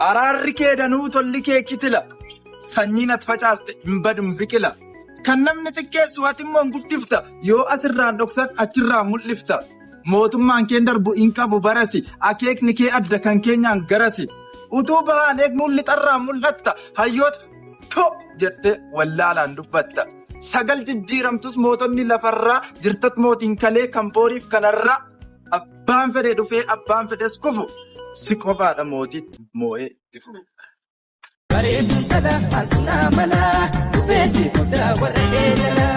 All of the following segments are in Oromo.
Araarri kee danuu tolli kee kitila. Sanyiin at facaaste hin badu hin biqila. Kan namni xiqqeessu ati immoo hin guddifta. Yoo asirraan dhoksan achirraan mul'ifta. Mootummaan keen darbu hin qabu barasi. Akeekni kee adda kan keenyaan garasi. Utuu bahaan eegnuun lixarraan mul'atta. Hayyoota to jettee wallaalaan dubbatta. Sagal jijjiiramtus mootonni lafarraa jirtat mootiin kalee kan booriif kanarraa. Abbaan fedhe dhufee abbaan fedhes kufu si qofaadha mootii moo'ee itti fufu. Bareeduun tala maaltu naa mala dhufee si fudhaa warra eegala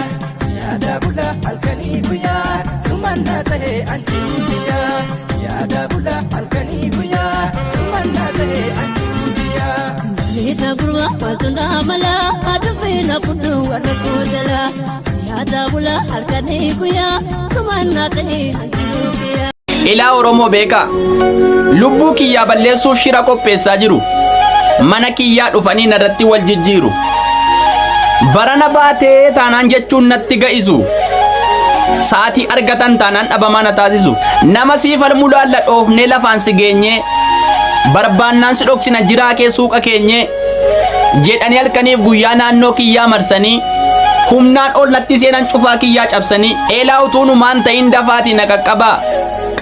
si yaadaa bula halkanii guyyaa sumannaa ta'ee anjiru biyyaa si yaadaa bula halkanii guyyaa sumannaa ta'ee anjiru biyyaa. Meeta gurbaa maaltu naa mala dhufee na fudhu warra koo jala yaadaa bula halkanii guyyaa sumannaa ta'ee anjiru biyyaa. Ilaa Oromoo beekaa. Lubbuu kiyyaa balleessuuf shira qopheessaa jiru. Mana kiyyaa dhufanii narratti wal jijjiiru. Barana baatee taanaan jechuun natti ga'isu. Sa'atii argatan taanaan dhabamaa na taasisu. Nama sii falmuu laalla dhoofnee lafaan si geenyee. Barbaannaan si dhoksina jiraa kee suuqa keenyee. Jedhanii halkaniif guyyaa naannoo kiyyaa marsanii. Humnaan ol natti seenan cufaa kiyyaa cabsanii. Eelaa utuu numaan ta'in dafaatii na qaqqabaa.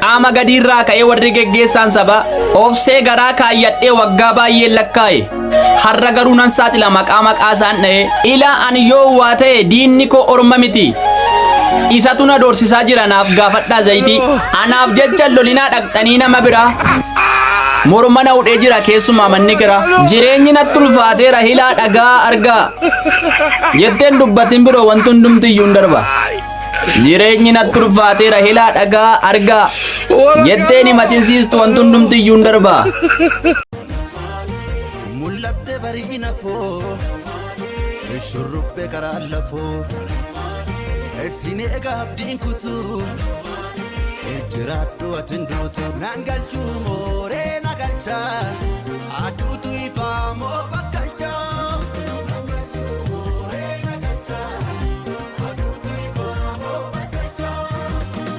Qaama gadiirraa ka'ee warri geggeessaan sabaa. Obsee garaa kaayyadhee waggaa baay'een lakkaa'e. Har'a garuu nan saaxila maqaa maqaa isaan dha'ee. Ilaa ani yoo waa ta'e diinni koo orma miti. Isatu na doorsisaa jira naaf gaafadhaa zayitii. Anaaf jecha lolinaa dhaqxanii nama biraa. Morma na hudhee jira keessumaa manni kiraa. Jireenyi natti ulfaateera hilaa dhagaa argaa. Jetteen dubbatin biroo wanti hundumti iyyuu hin darba. Jireenyi natti ulfaateera hilaa dhagaa argaa. Jetteen himatin siistu wanti hundumti iyyuu hin darba. Mul'atte bari'ina koo shurrubbee karaa lafoo sin eega abdiin kutuu jiraadhu ati hin duutu naan galchuu mooree na galcha aduutu ifaa moo bakkalcha.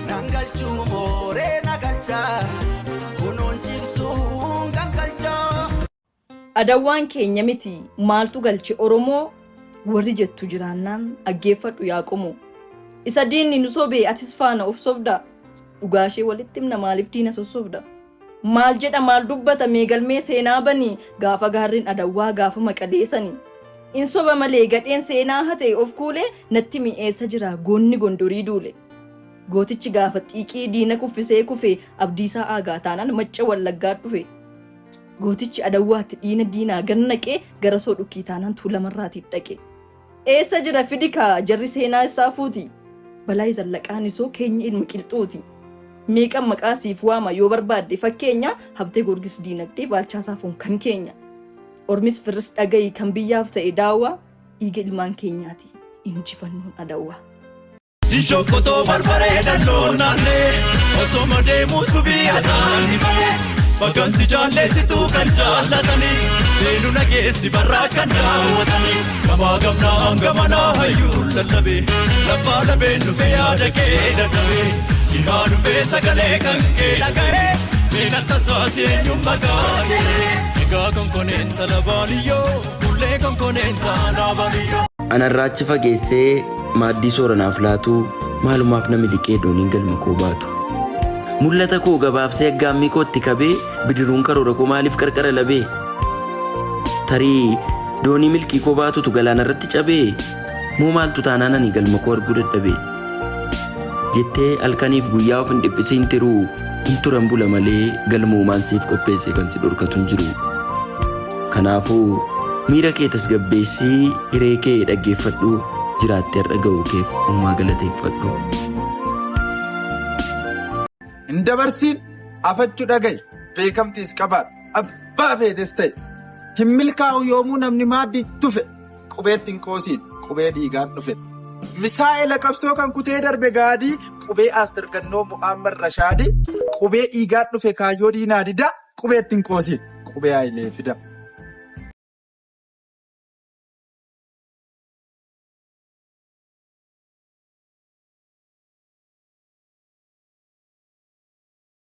Naan galchuu mooree na galcha kunuun cimsuun gangalcha. Adawwaan keenya miti maaltu galche Oromoo warri jettu jiraannaan aggeeffadhu yaa qomoo. Isa diinni nu sobee atis faana of sobda. Dhugaashee walitti himna maaliif diina sossobda. Maal jedha maal dubbata mee galmee seenaa bani gaafa gaarreen adawwaa gaafa maqaleesani. In soba malee gadheen seenaa hate of kuule natti mi'eessa jira goonni gondorii duule. Gootichi gaafa xiiqii diina kuffisee kufe Abdiisaa Aagaa taanaan macca wallaggaa dhufe. Gootichi adawwaatti dhiina diinaa gannaqee gara soo dhukkii taanaan tuulamarraatii dhaqe. Eessa jira fidi kaa jarri seenaa isaa fuuti. Balaay Zallaqaan isoo keenya ilma qilxuuti. Meeqan maqaa siif waama yoo barbaadde fakkeenya Habtee Goorgis Diinagdee Baalchaa Saafoon kan keenya. Ormis firris dhaga'i kan biyyaaf ta'e daawaa dhiiga ilmaan keenyaati injifannoon adawwaa. Dishoo barbaree dhaloo naannee osoma deemuu subii ataani malee bakkansi jaalleessituu kan jaallatanii beenu nageessi barraa kan daawwatanii gabaa gamnaa gamanaa hayyuu lallabee labbaa labeen dhufee yaada kee dadhabee dhihaa dhufee sagalee kan kee dhaga'ee beena tasaasi eenyuun maqaa kee egaa konkoneen talabaaniyyoo kullee konkoneen taalabaaniyyoo. Anarraa achi fageessee maaddii soora naaf laatuu maalumaaf na miliqee dooniin galma koo baatu. Mul'ata koo gabaabsee aggaammii kootti kabee bidiruun karoora koo maaliif qarqara labee? Tarii doonii milkii koo baatutu galaana irratti cabee? Moo maaltu taanaan ani galma koo arguu dadhabee? Jettee halkaniif guyyaa of hin dhiphisiin tiruu hin turan bula malee galma uumaan siif qopheesse kan si dhorkatu hin jiru. Kanaafuu miira kee tasgabbeessii hiree kee dhaggeeffadhu jiraattee har'a ga'uu keef uumaa galateeffadhu. Hin dabarsiin afachu dhaga'i beekamtiis qabaadhu abbaa feetes ta'i. Hin milkaa'u yoomuu namni maaddii tufe qubeetti hin qoosiin qubee dhiigaan dhufe. Misaa'ela qabsoo kan kutee darbe gaadii qubee Aster Gannoo Mu'aammar Rashaadii qubee dhiigaan dhufe kaayyoo diinaa didaa qubeetti hin qoosiin qubee Hayilee fida.